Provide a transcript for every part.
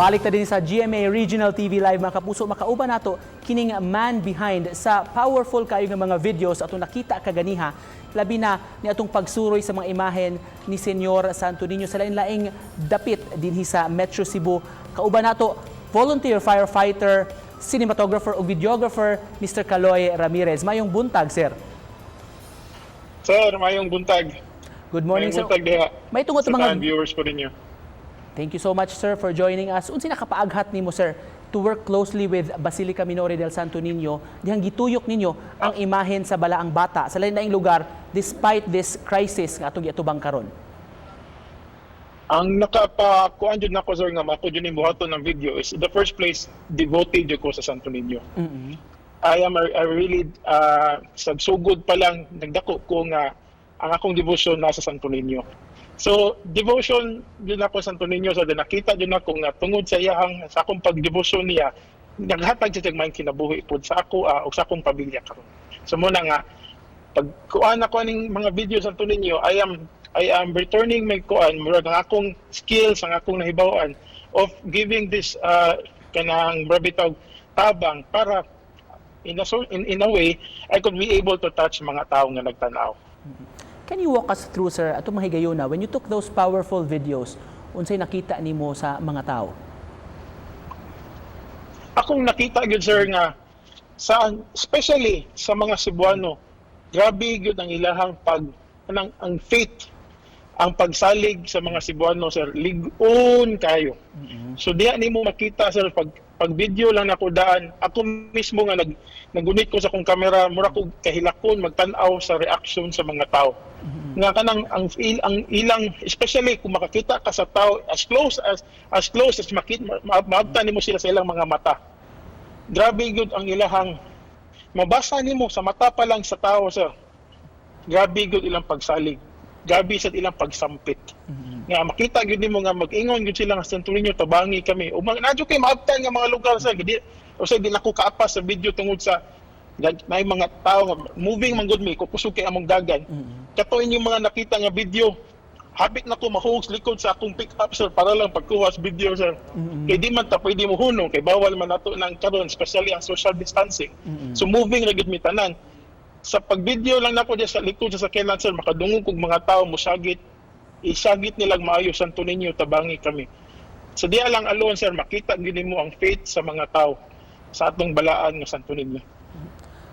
Balik ta din sa GMA Regional TV Live, mga kapuso. Makauban nato kining man behind sa powerful kayo nga mga videos atong nakita kaganiha, labi na ni atong pagsuroy sa mga imahen ni Senyor Santo Niño sa lain-laing dapit dinhi sa Metro Cebu. Kauban nato volunteer firefighter, cinematographer ug videographer Mr. Kaloy Ramirez. Mayong buntag, sir. Sir, mayong buntag. Good morning, Mayong sir. buntag diha. May tungod sa mga tanan viewers po ninyo. Thank you so much, sir, for joining us. Unsa nakapaaghat nimo, sir, to work closely with Basilica Minore del Santo Niño dihang gituyok ninyo ang imahen sa balaang bata sa lain-laing lugar despite this crisis nga atong giatubang karon? Ang nakapakuan jud nako, sir, nga mako jud ning buhaton ng video is, in the first place, devoted jud ko sa Santo Niño. I really sa sugod pa lang nagdako ko nga ang akong devotion nasa Santo Niño. So devotion jud ako sa Santo Niño, so nakita jud nako nga tungod sa iyahang sa akong pagdevotion niya, naghatag siya og kinabuhi pud sa ako ug sa akong pamilya karon. So mao na nga pag kuan ako aning mga video sa Santo Niño, I am returning my kuan, murag ang akong skills, ang akong nahibaw-an of giving this kanang murag bitaw tabang para in a, so, in a way I could be able to touch mga tao nga nagtanaw. Can you walk us through, sir, atong mahigayuna, when you took those powerful videos, unsay nakita nimo sa mga tao? Akong nakita gyud, sir, nga sa especially sa mga Cebuano, grabe gyud ang ilahang pag kanang ang faith, ang pagsalig sa mga Cebuano, sir, lig-on kayo. So diha nimo makita, sir, pag pag video lang nako daan, ako mismo nga naggunit ko sa akong kamera, mura ko kahilakon magtan-aw sa reaction sa mga tao. Nga kanang ang ilang, especially kung makakita ka sa tao as close as makita, maabtan nimo sila sa ilang mga mata. Grabe gyud ang ilahang mabasa nimo sa mata pa lang sa tao, sir. Grabe gyud ilang pagsalig. Grabe sa ilang pagsampit. Nga makita gyud nimo nga mag-ingon gyud sila nga, "Santo Niño, tabangi kami." O mag naa kay maabtan nga mga lugar sa di o sa di nako kaapas sa video tungod sa may mga tao nga moving man gud mi ko, kusog kay among dagan. Kato inyong mga nakita nga video, hapit na ko mahug likod sa akong pick up, sir, para lang pagkuha sa video, sir. Kay di man ta pwede mo hunong kay bawal man nato nang karon, especially ang social distancing. So moving ra gyud mi tanan. Sa pag-video lang nako diya sa likod sa sakyanan, sir, makadungog kog mga tao musagit, isagit nilang maayo, "Santo Niño, tabangi kami." Sa diya lang alone, sir, makita gyud nimo ang faith sa mga tao sa atong balaan nga Santo Niño.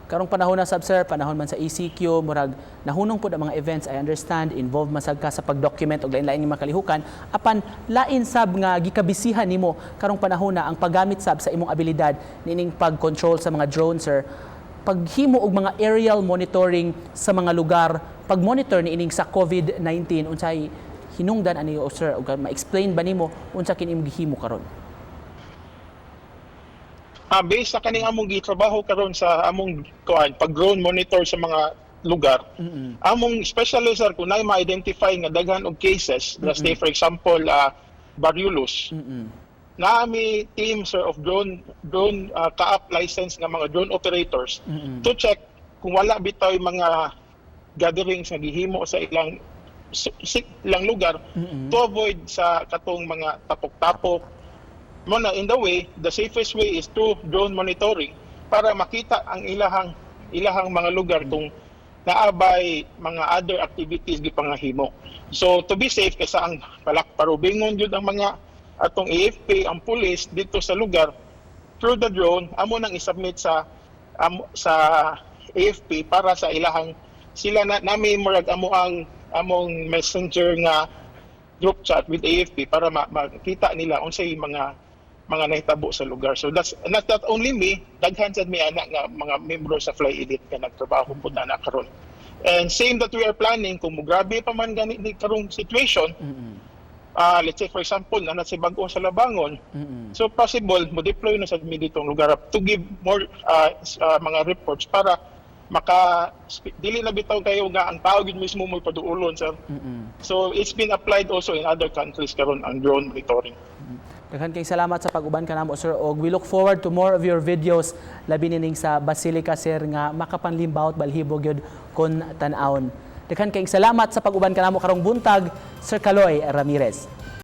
Karong panahon na sab, sir, panahon man sa ECQ, murag nahunong pud ang mga events. I understand involved man sad ka sa pag-document og lain-lain nga mga kalihukan, apan lain sab nga gikabisihan nimo karong panahon na ang paggamit sab sa imong abilidad niining pag-control sa mga drone, sir, paghimo og mga aerial monitoring sa mga lugar, pag-monitor niining sa COVID-19. Unsay hinungdan ani o, sir, ug ma-explain ba nimo unsa kini imong gihimo karon? Based sa kaning among gitrabaho karon sa among kuan pag drone monitor sa mga lugar, among especially, sir, kung naay ma-identify nga daghan og cases, let's say for example Barrio Luz, naa mi team, sir, of drone CAAP license nga mga drone operators to check kung wala bitaw yung mga gatherings nga gihimo sa ilang ilang lugar to avoid sa katong mga tapok-tapok mo na. In the way, the safest way is through drone monitoring para makita ang ilahang mga lugar kung naabay mga other activities gipangahimo. So to be safe kaysa ang palak parubingon jud ang mga atong AFP, ang police dito sa lugar through the drone, amo nang isubmit sa AFP para sa ilahang sila na nami murag amo ang among messenger nga group chat with AFP para makita nila unsay mga nahitabo sa lugar. So that's not only me, daghan sad mi ana nga mga membro sa Fly Elite nga nagtrabaho pud ana karon. And same that we are planning kung grabe pa man gani ni karong situation, let's say for example, na sa bag-o sa Labangon, so possible mo deploy na sa mi ditong lugar to give more mga reports para maka dili na bitaw kayo nga ang tao gid mismo mo paduulon, sir. So it's been applied also in other countries karon ang drone monitoring. Daghan kay salamat sa pag-uban kanamo, sir, og we look forward to more of your videos, labi nining sa Basilica, sir, nga makapanlimbawot balhibo gyud kon tan-awon. Daghan kay salamat sa pag-uban kanamo karong buntag, Sir Kaloy Ramirez.